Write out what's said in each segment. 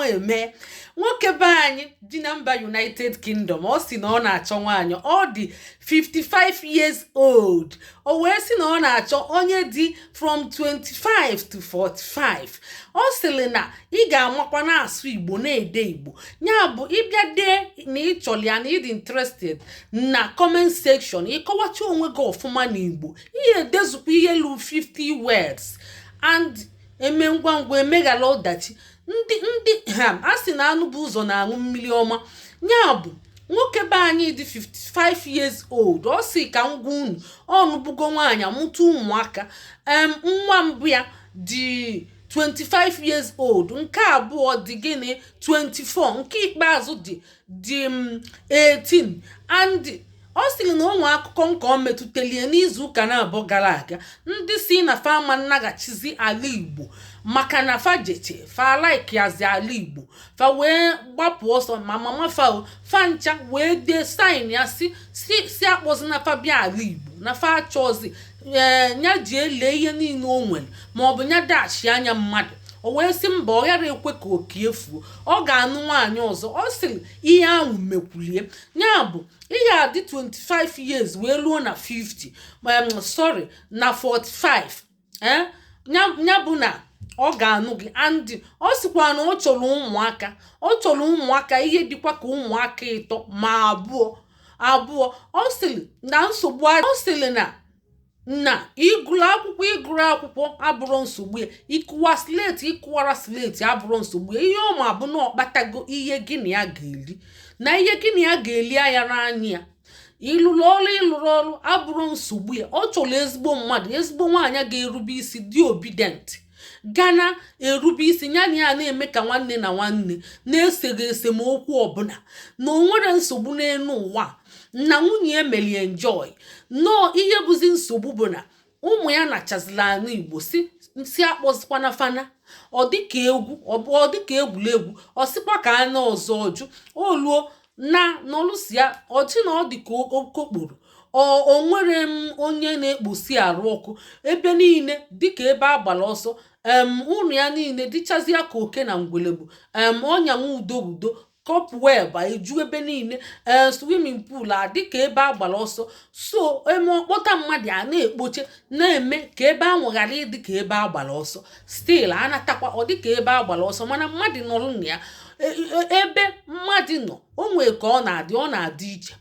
Ọma eme. Nwoke be anyị dị na mba United Kingdom, ọ sị na ọ na-achọ nwaanyị. Ọ dị 55 years old. O wee sị na ọ na-achọ onye dị from 25 to 45. Ọ sịrị na ị ga-amakwa na-asụ Igbo, na-ede Igbo. Ya bụ, ịbịa dee na ịchọrọ ya, na ịdị interested na comment section, ịkọwacha onwe gị ọfụma n'Igbo. Ihe edezukwa ihe lu 50 words and eme ngwa ngwa emeghala ọdachi. Ndị ha a sị na anụ bụ ụzọ na-aṅụ mmiri ọma. Ya bụ, nwoke be anyị dị 55 years old, ọ sị ka m gwa unu, ọnụbugo nwaanyị, amụta ụmụaka. Nwa mbụ ya dị 25 years old, nke abụọ dị gịnị, 24, nke ikpeazụ dị 18. And ọ sịrị na onwe akụkọ nke ọ metụtalie n'izu ụka na-abụọ gara aga, ndị si na fama nnaghachizi ala Igbo maka na fa jeche fa laikiazi ala Igbo, fa wee gbapụ ọsọ. Ma mama fa o fa ncha wee dee sign ya, si akpọzi na fa bịa ala Igbo, na fa achọzi. Ee, nya ji ele ihe niile o nwere, maọbụ nya dachi anya mmadụ. O wee sị mba, ọ ghara ekwe ka okie fuo, ọ ga-anụ nwaanyị ọzọ. Ọ sịrị ihe ahụ mekwulie. Ya bụ, ị ga-adị 25 years wee luo na 50, sorry, na 45. Ee, ya bụ na ọ ga-anụ gị. And ọ sịkwa na ọ chọrọ ụmụaka, ọ chọrọ ụmụaka ihe dịkwa ka ụmụaka ịtọ ma abụọ abụọ. Ọ sịrị na nsogbu, ọ sịrị na ịgụrụ akwụkwọ, ịgụrụ akwụkwọ abụrụ nsogbu ya, ịkụwa slate, ịkụwara slate abụrụ nsogbu ya. Ihe ọma bụ na ọkpatago ihe gị na ya ga-eri, na ihe gị na ya ga-eli anya n'anya ya. Ịlụrụ ọrụ, ịlụrụ ọrụ abụrụ nsogbu ya. Ọ chọrọ ezigbo mmadụ, ezigbo nwaanyị ga-erube isi, dị obedient, ga na-erube isi ya na ya na-eme ka nwanne na nwanne, na-eseghị esemokwu ọbụla, na o nwere nsogbu n'elu ụwa, na nwunye emeli enjoy. Nnọọ ihe bụzi nsogbu bụ na ụmụ ya nachazila ala Igbo, si akpọzikwana fana. Ọ dịka egwu, ọ dịka egwuregwu. Ọ sịkwa ka a na ọzọ ọjụ oluo na nọlụsia ọchị na ọ dị ka okokporo. O nwere m onye na-ekposi arụ ọkụ ebe niile, dịka ebe a gbara ọsọ. Ụlọ ya niile dịchazịa ka oke na ngwele bụ ọnyanwụ udo udo, cobweb eju ebe niile, ee, swimming pool a dịka ebe a gbara ọsọ. So eme ọkpọta mmadụ a na-ekpoche, na-eme ka ebe ahụ ghara ịdị ka ebe a gbara ọsọ. Still anatakwa ọ dịka ebe a gbara ọsọ, mana mmadụ nọrọ na ya. Ebe mmadụ nọ, o nwee ka ọ na-adị, ọ na-adị iche.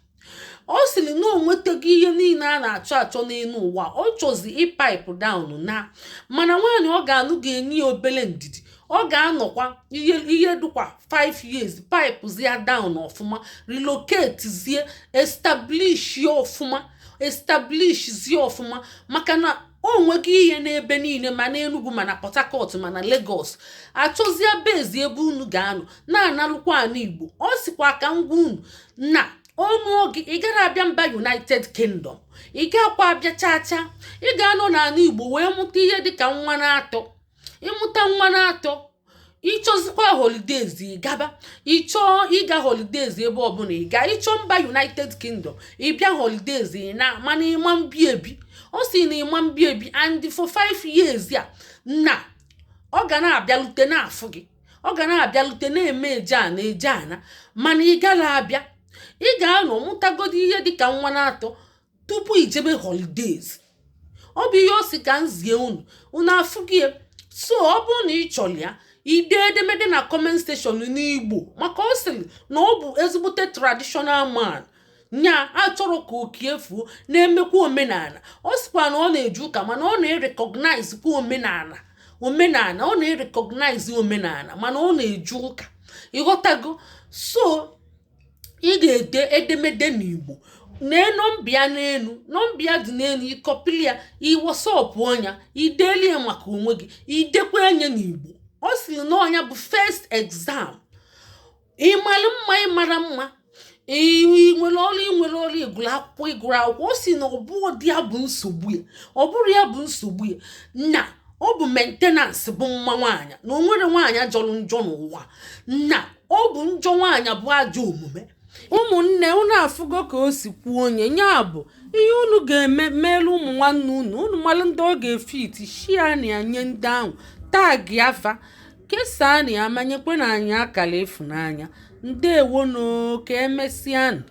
Ọ sịrị na o nwetago ihe niile a na-achọ achọ n'elu ụwa. Ọ chọzi ịpipe down na, mana nwaanyị ọ ga-anụ ga-enye ya obere ndidi. Ọ ga-anọkwa ihe dịkwa 5 years, pipe zie down ọfụma, relocate zie, establish ya ọfụma, establish zie ọfụma, maka na o nwego ihe n'ebe niile, ma n'Enugu, ma na Port Harcourt, ma na Lagos. Achọzie bezi ebe unu ga-anọ na-analụkwa ala Igbo. Ọ sịkwa ka ngwa unu na ọnụ oge ị gara abịa mba United Kingdom, ị gakwa abịa chaa chaa. Ị ga-anọ n'ala Igbo wee mụta ihe dịka nwa na-atọ. Ịmụta nwa na-atọ, ịchọzikwa holidays, ị gaba. Ịchọọ ịga holidays ebe ọbụla ị ga, ịchọọ mba United Kingdom, ịbịa holidays, ị na, mana ịma mbi ebi. Ọ sị na ịma mbi ebi, and for 5 years ya na ọ ga na-abịalute n'afọ gị, ọ ga na-abịalute na-eme eje ana eje ana, mana ị gara abịa. Ị ga-anọ mụtagodi ihe dịka nwa na-atọ tupu ijebe holidays. Ọ bụ ihe ọ sị ka m zie unu. Unu afụghị ya. So ọ bụrụ na ị chọrọ ya, ide edemede na comment section n'Igbo, maka ọ sịrị na ọ bụ ezigbote traditional man, nya achọrọ ka okie fuo, na-emekwa omenala. Ọ sịkwa na ọ na-eje ụka, mana ọ na-erecognize kwa omenala. Omenala, ọ na-erecognize omenala, mana ọ na-eje ụka. Ịghọtago? So ị ga-ede edemede n'Igbo. Nee nọmba ya n'elu, nọmba ya dị n'elu. Ịcopyli ya, iWhatsApp ọnya, idelie ya maka onwe gị, idekwa enye n'Igbo. Ọ sịrị na ọnya bụ first exam. Ịmara mma, ịmara mma, ị nwere ọrụ, ị nwere ọrụ, ịgụrụ akwụkwọ, ịgụrụ akwụkwọ. Ọ sị na ọ bụ dị ya bụ nsogbu ya, ọ bụrụ ya bụ nsogbu ya, na ọ bụ maintenance bụ mma nwaanyị, na o nwere nwaanyị jọrọ njọ n'ụwa, na ọ bụ njọ nwaanyị bụ ajọ omume. Ụmụnne, unu afụgo ka o si kwuo. Onye ya bụ ihe unu ga-eme meelu ụmụ nwanne unu, unu malụ ndị ọ ga-efit, share na ya nye ndị ahụ, tag afa. Kesaanụ ya ma nyekwanụ anyị akara ịfụnanya. Ndeewonụ, ka emesịanụ.